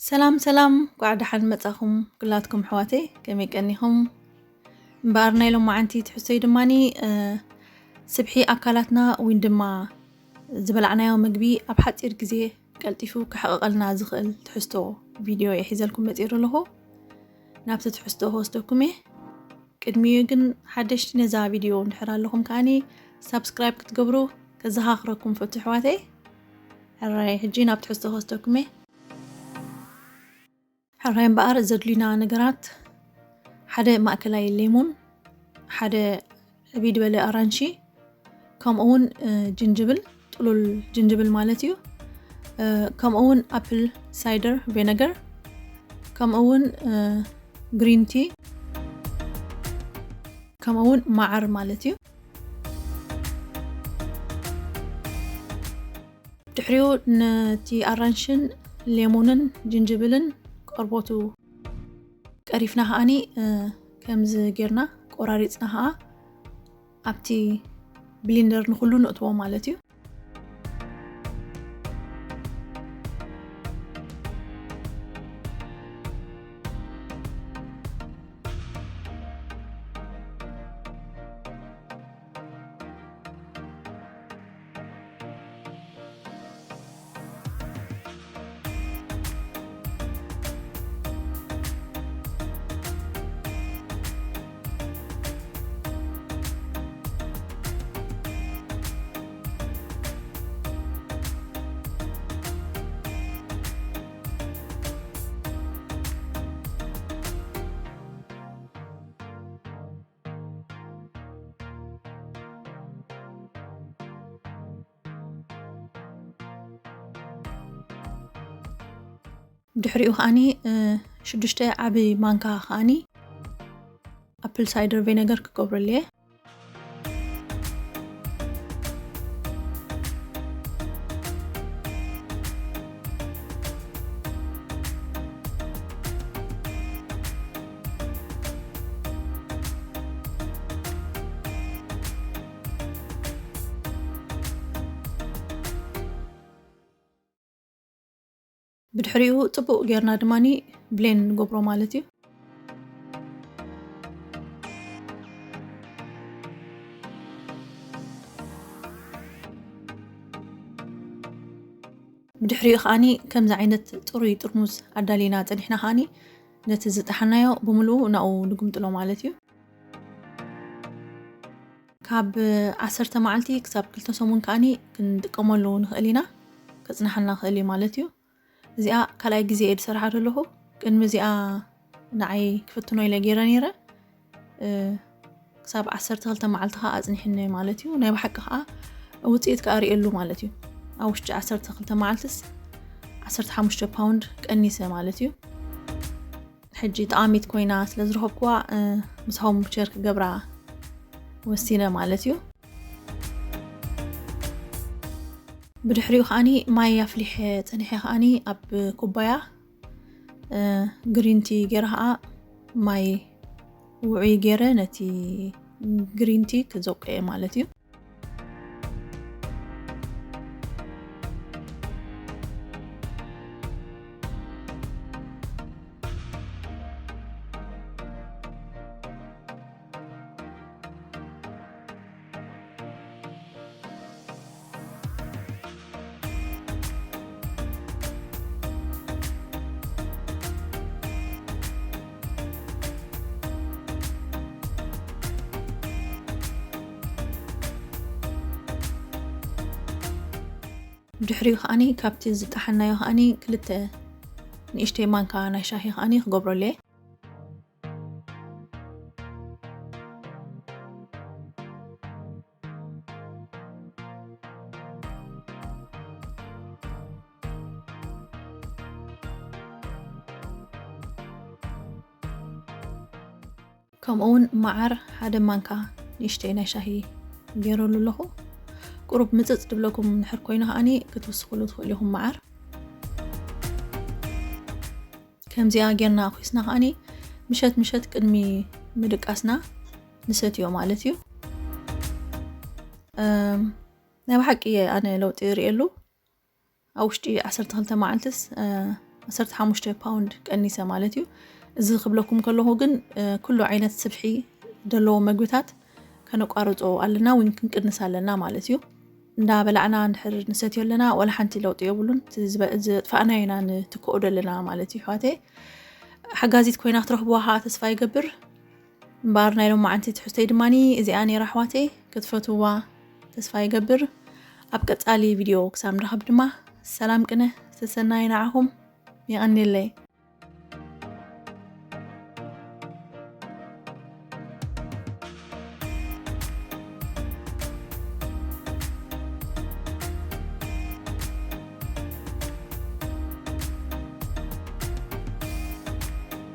ሰላም ሰላም፣ ኳዕ ደሓን መጻኹም ኩላትኩም ኣሕዋተይ፣ ከመይ ቀኒኹም? እምበኣር ናይ ሎማዓንቲ ትሕዝቶይ ድማኒ፣ እ፣ ስብሒ ኣካላትና ወይ ድማ ዝበላዕናዮ ምግቢ ኣብ ሓጺር ግዜ ቀልጢፉ ክሕቕቐልና ዝኽእል ትሕዝቶ ቪድዮ እየ ሒዘልኩም መጺኤ ኣለኹ። ናብቲ ትሕዝቶ ክወስደኩም እየ። ቅድሚኡ ግን ሓደሽቲ ነዛ ቪድዮ እንድሕር ኣለኹም ከኣኒ ሳብስክራይብ ክትገብሩ ከዘኻኽረኩም ፈቱ ኣሕዋተይ። ሕራይ፣ ሕጂ ናብ ትሕዝቶ ክወስደኩም እየ። ሕራይ እምበኣር ዘድልዩና ነገራት ሓደ ማእከላይ ሌሞን፣ ሓደ ዕብይ ዝበለ ኣራንሺ፣ ከምኡ እውን፣ እ፣ ጅንጅብል፣ ጥሉል ጅንጅብል ማለት እዩ። እ፣ ከምኡ እውን ኣፕል ሳይደር ቬነገር፣ ከምኡ እውን፣ እ፣ ግሪን ቲ፣ ከምኡ እውን መዓር ማለት እዩ። ድሕሪኡ ነቲ ኣራንሽን ሌሞንን ጅንጅብልን ቆርቦቱ ቀሪፍና ከኣኒ፣ እ፣ ከምዚ ጌርና ቆራሪጽና ከኣ ኣብቲ ብሊንደር ንኹሉ ንእትዎ ማለት እዩ። ድሕሪኡ ከኣኒ፣ እ፣ ሽዱሽተ ዓቢ ማንካ ከኣኒ ኣፕል ሳይደር ቬነገር ክገብረሉ እየ። ብድሕሪኡ ጽቡቕ ጌርና ድማኒ ብሌንድ ንገብሮ ማለት እዩ። ብድሕሪኡ ከኣኒ ከምዚ ዓይነት ጥሩይ ጥርሙዝ ኣዳሊና ጸኒሕና ከኣኒ ነቲ ዝጠሓናዮ ብምሉኡ ናኡ ንጉምጥሎ ማለት እዩ። ካብ ዓሰርተ መዓልቲ ክሳብ ክልተ ሰሙን ከኣኒ ክንጥቀመሉ ንኽእል ኢና። ከጽንሓልና ክእል እዩ ማለት እዩ። እዚኣ ካልኣይ ግዜ እየ ዝሰርሓ ዘለኹ። ቅድሚ እዚኣ ንዓይ ክፍትኖ ኢለ ገይረ ነይረ። እ፣ ክሳብ ዓሰርተ ክልተ መዓልቲ ከኣ ኣጽኒሕኒ ማለት እዩ። ናይ ብሓቂ ከኣ ውጽኢት ከኣ ርእየሉ ማለት እዩ። ኣብ ውሽጢ ዓሰርተ ክልተ መዓልትስ ዓሰርተ ሓሙሽተ ፓውንድ ቀኒሰ ማለት እዩ። ሕጂ ጠቓሚት ኮይና ስለ ዝረኸብኩዋ፣ እ፣ ምስ ሆም ቡቸር ክገብራ ወሲነ ማለት እዩ። ብድሕሪኡ ከኣኒ ማይ ኣፍሊሐ ጸኒሐ ከኣኒ ኣብ ኩባያ፣ እ፣ ግሪን ቲ ገይረ ከኣ ማይ ውዑይ ገይረ ነቲ ግሪን ቲ ክዘውቀየ ማለት እዩ። ድሕሪኡ ከኣኒ ካብቲ ዝጠሓናዮ ከኣኒ ክልተ ንእሽተይ ማንካ ናይ ሻሂ ከኣኒ ክገብረሉ እየ። ከምኡ እውን መዓር ሓደ ማንካ ንእሽተይ ናይ ሻሂ ገይረሉ ኣለኹ። ቁሩብ ምጽጽ ድብለኩም እንድሕር ኮይኑ ከኣኒ ክትውስኽሉ ትኽእሉ ኢኹም መዓር። ከምዚኣ ጌርና ኣኹስና ከኣኒ ምሸት ምሸት ቅድሚ ምድቃስና ንሰትዮ ማለት እዩ። እም፣ ናይ ብሓቂ እየ ኣነ ለውጢ ይርእየሉ። ኣብ ውሽጢ ዓሰርተ ክልተ መዓልትስ፣ እ፣ ዓሰርተ ሓሙሽተ ፓውንድ ቀኒሰ ማለት እዩ። እዚ ክብለኩም ከለኹ ግን ኩሉ ዓይነት ስብሒ ዘለዎ መግብታት ከነቋርጾ ኣለና ወይ ክንቅንስ ኣለና ማለት እዩ። እንዳ በላዕና እንድሕር ንሰትዮ ኣለና ዋላ ሓንቲ ለውጢ የብሉን። ዘጥፋእናዮ ኢና ንትክኦ ዘለና ማለት እዩ። ሕዋተይ ሓጋዚት ኮይና ክትረኽብዋ ከዓ ተስፋ ይገብር። እምበኣር ናይ ሎማዓንቲ ትሕዝቶይ ድማ እዚኣ ነይራ ኣሕዋተይ። ክትፈትውዋ ተስፋ ይገብር። ኣብ ቀጻሊ ቪድዮ ክሳብ ንራኸብ ድማ ሰላም ቅነ ሰሰናይ ንዓኹም። የቐንየለይ።